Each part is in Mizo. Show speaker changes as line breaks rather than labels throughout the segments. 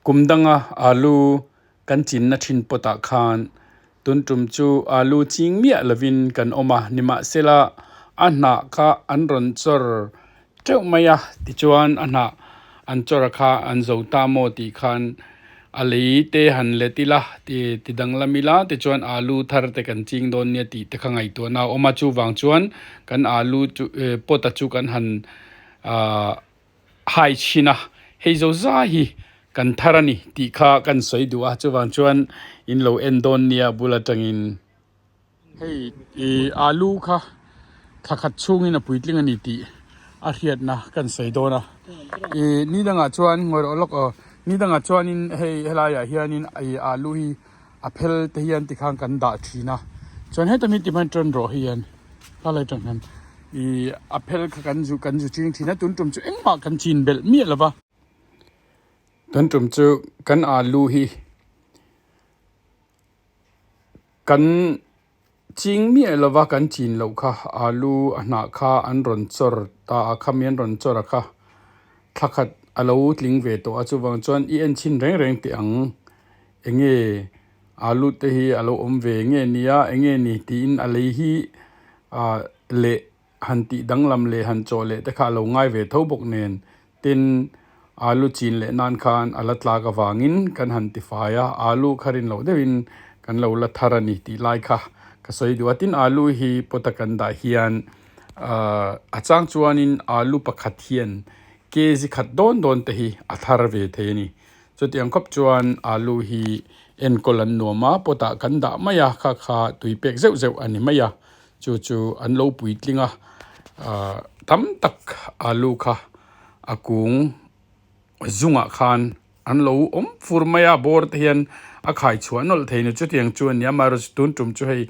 Kum danga alu kan chinna thin pawtah khan tun tum chu alu ching miah lovin kan awm a, nimahsela a hnah kha an rawn chawr teuh mai a, tichuan a hnah an chawr a kha an zo ta maw tih khan a lei te han let ila ti ti danglam ila tichuan alu thar te kan ching dawn nia tih te kha ngaihtuahna a awm a, chuvang chuan kan alu chu pot a chu kan han ahh hai chhin a, hei zo zai hi kan thar a ni tih kha kan sawi duh a, chuvang chuan in lo en dawn nia bul atangin. Hei ih alu kha thla khat chhungin a puitling a ni tih a hriatna kan sawi dawn a, ih ni dangah chuan ngawi rawh lawk aw, ni dangah chuanin hei helaiah hianin ih alu hi a phel te hian tikhan kan dah thin a chuan heta mi tihman tan rawh hian helai atang hian ih a phel kha kan zu kan zu ching thin a tun tum chu engmah kan chin belh miah lo va tun tum chu kan alu hi kan ching miah lo va kan chin loh kha alu a hnah kha an rawn chawr ta a khami an rawn chawr a kha thla khat a lo tling ve tawh a chuvang chuan i en chhin reng reng teh ang. Enge alu te hi a lo awm ve nge nia enge ni tiin a lei hi ah leh han tih danglam leh han chawh leh te kha a lo ngai ve tho bawk nen tin alu chin leh nan khan a la tlak avangin kan han ti fai a alu kha rin loh deuhin kan lo la thar a ni tih lai kha ka sawi duh a tin alu hi pawt a kan dah hian ah a chang chuanin alu pakhat hian kg khat dawn dawn te hi a thar ve thei a ni. Chutiang khawp chuan alu hi enkawl an nuam a, pot ah kan dah mai a, kha kha tui pek zeuh zeuh a ni mai a, chu chu an lo puitling a, ahh tam tak alu kha a kung zungah khan an lo awm fur mai a, bawr te hian a khai chhuah nawlh thei a ni, chutiang chu a ni a, amaherawhchu tun tum chu hei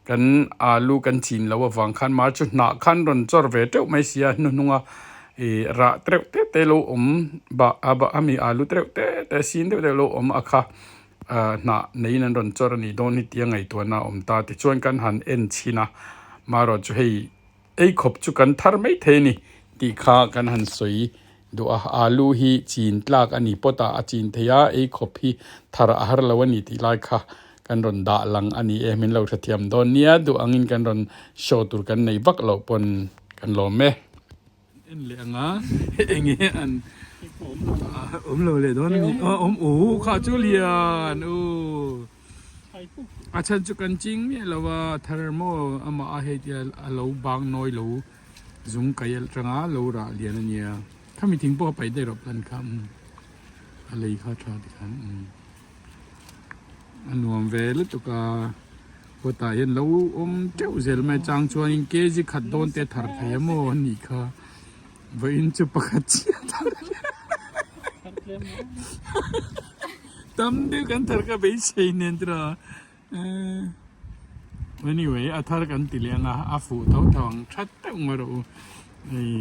kan alu kan chin loh avang khan mar chu hnah khan rawn chawr ve teuh mai si a, hnuhnung a. Ih rah tereuh te te lo awm bah a bah ami alu tereuh te te sin deuh deuh lo awm a kha ah hnah neiin an rawn chawr a nih dawn hi tia ngaihtuahna a awm ta tichuan kan han en chhin a marawh chu hei ei khawp chu kan thar mai thei a ni tih kha kan han sawi duh a alu hi chin tlak a ni pawt a a chin thei a ei khawp hi thar a har lo a ni tih lai kha kan rawn dah lang a ni e min lo hrethiam dawn nia duh angin kan rawn show tur kan nei vak loh pawn kan lawm e. En leh anga enge an awm lo leh dawn ani awm u kha chu lian u a chhan chu kan ching miah lo a thar maw amah a hei tia a lo bang nawi lo zung kai atanga lo rah lian ania khami thing pawh a paih daih rawh plan kha a lei kha tha tikhan a nuam ve lutuk a. Kawtah hian lo awm teuh zel mai chang chuanin kg khat dawn te thar thei a maw a nih kha vawiin chu pakhat chiah thar tam deuh kan thar kha beisei nen tura anyway a thar kan ti leh ang a a fuh tho tho ang that deuh ngawi rawh u hei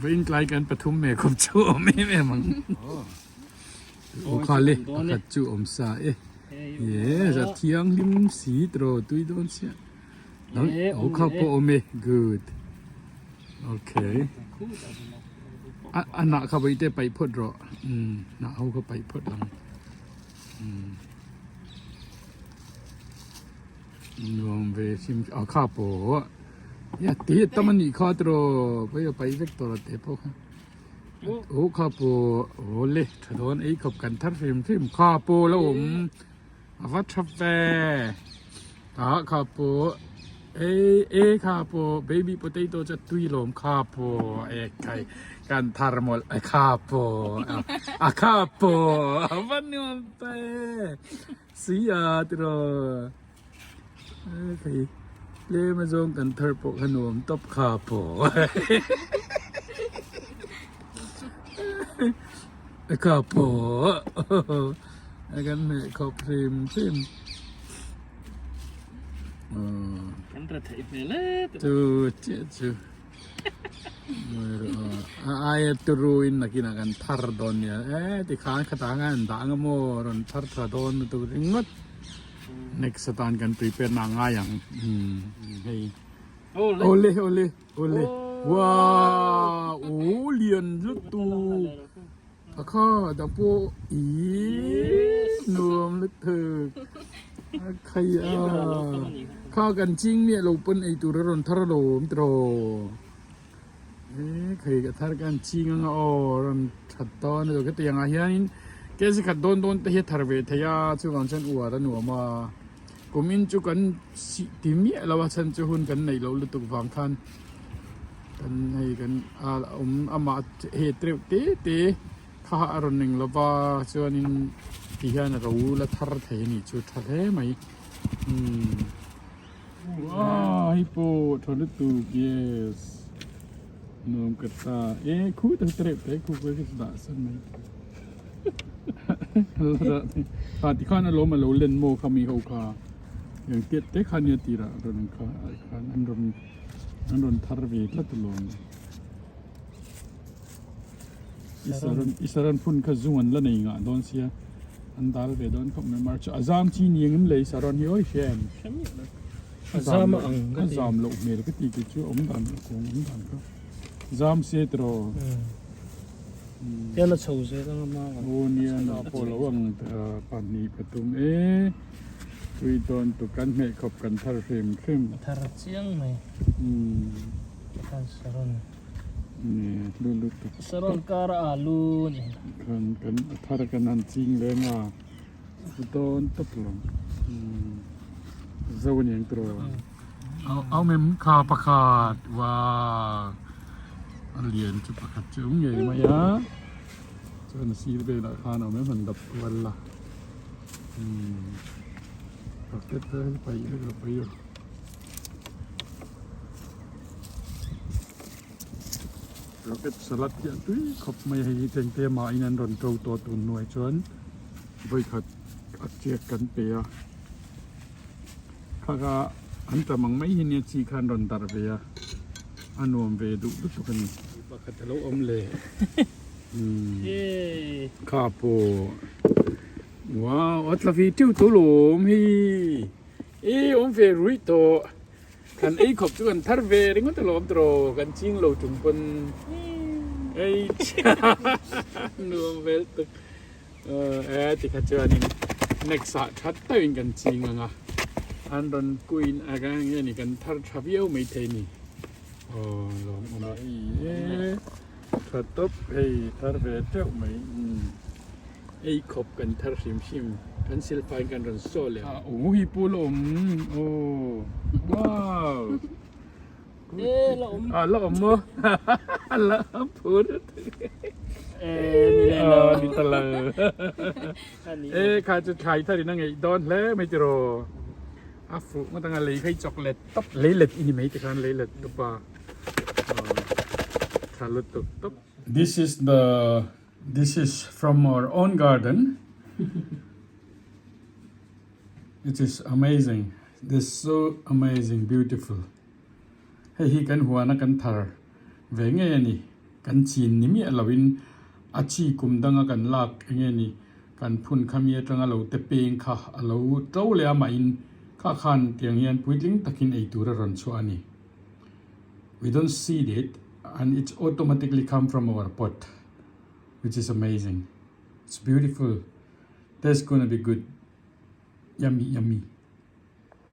vawiin tlai kan pathum hmel khawp chu a awm em em ang. Aw kha le pakhat chu awm sa e ye za thianghlim si tiraw tui dawn chiah aw kha pawh awm e good okay a a hnah kha vawi te paih phawt rawh umm hnah ho kha paih phawt ang umm nuam ve hrim aw kha pawh ya te tam a nih kha tiraw paih a paih vek tawh la te pawh kha. Aw kha pawh aw le tha dawn ei khawp kan thar hrim hrim kha pawh la awm a va tha ve tah kha pawh ei e kha pawh baby potato chu a tui lawm kha pawh e khai kan thar mawlh e kha pawh a kha pawh a va nuam ta e sia tiraw. Thei tlem a zawng kan thar pawh kha nuam tawp kha pawh kha pawh a kan hmeh khawp hrim hrim
kan ra theih hmel e
chu chiah chu a aia turu in nakinah kan thar dawn nia e tikhan khatah khan an dah ang maw rawn thar tha dawn lutuk ringawt. Next atan kan prepare na ngai ang hei ole ole ole wow o lian lutuk. A kha dang pawh ih nuam lutuk a khai a kha kan ching miah lo pawn ei tur a rawn thar alawm tiraw e khai ka thar kan ching anga aw rawn that dawn a lo khatiang ah hianin kg khat dawn dawn te hi a thar ve thei a chuvang chuan uar a nuam a kum in chu kan sih ti miah lo a chhan chu hun kan neih loh lutuk vang khan. Kan hei kan a awm amah he tereuh te te kha a rawn eng lova chuanin ti hian a ro la thar thei a nih chu tha hle mai umm uah hei pawh tha lutuk yes nuam ka ta e khu te tereuh te khu ka dah san mai ha tikhan alawm alo len maw kha mi ho kha eng tiat te kha nia tirah rawn kha khan an rawn. An rawn thar ve tlat alawm. I saran phun kha zung an la nei ngah dawn sia. An dal ve dawn khawp mai mar chu a zam chi ni engem lei saron hi awi hriam.
A zam a ang
ka ti. A zam loh hmel ka ti kei chu awm dan a kawng awm dan kha. Zam se tiraw.
Tian a chho zel anga ma.
Aw nia na pawh lo ang pahnih pathum e. Tui dawn tuk kan hmeh khawp kan thar hrim hrim.
A thar chiang mai. Khan saron.
Nge lu lutuk.
Saron kar a alu ni.
Khan kan a thar kan han ching leng a. Dawn tawp lo. Zo a ni ang tiraw. Au mem kha pakhat wow a lian chu pakhat chu awm ngei mai a chuan a sir velah khan a awm em han dap kual la umm bucket te hi paih vek lo paih a rocket salad hi a tui khawp mai a hei hi chengte mahin an rawn to tawh tun hnuai chuan vawikhat a chiak kan pe a. Thaka an tam ang mai hi nia chi khan rawn darh ve a, a nuam ve duh lutuk a ni. Pakhat a lo awm le. Kha pawh wow a tla ve teuh tawh lawm hei e awm ve ruih tawh kan ei khawp chu kan thar ve ringawt alawm tawh kan ching lo chung pawn ei nuam vel tuk. E tikha chuanin next ah that deuhin kan ching ang a, an rawn kuin a ka nge ni kan thar tha viau mai thei ni. Aw lawm awm a e tha tawp hei thar ve teuh mai umm ei khawp kan thar hrim hrim kan silfai in kan rawn saw leh a. Aw hi pul a awm aw wow
E la awm.
A la awm maw? La awm phur.
E ni le lo.
Ni ta lo. E kha chu thlai thar in a ngeih dawn hle mai tiraw. A fuh ngawt anga lei kha i chocolate tawp lei let i ni mai tikhan lei let tawp a. Tha lutuk tawp. This is the this is from our own garden. It is amazing. This so amazing beautiful. Hei hi kan huana kan thar ve ngei a ni. Kan chin ni miah loin a chi kum danga kan lak eng nge ni kan phun khami atanga lo te peng kha a lo to leh a mahin kha khan tiang hian puitling takin ei tur a rawn chhuah a ni. We don't seed it and it's automatically come from our pot which is amazing. It's beautiful. That's gonna be good. Yummy yummy.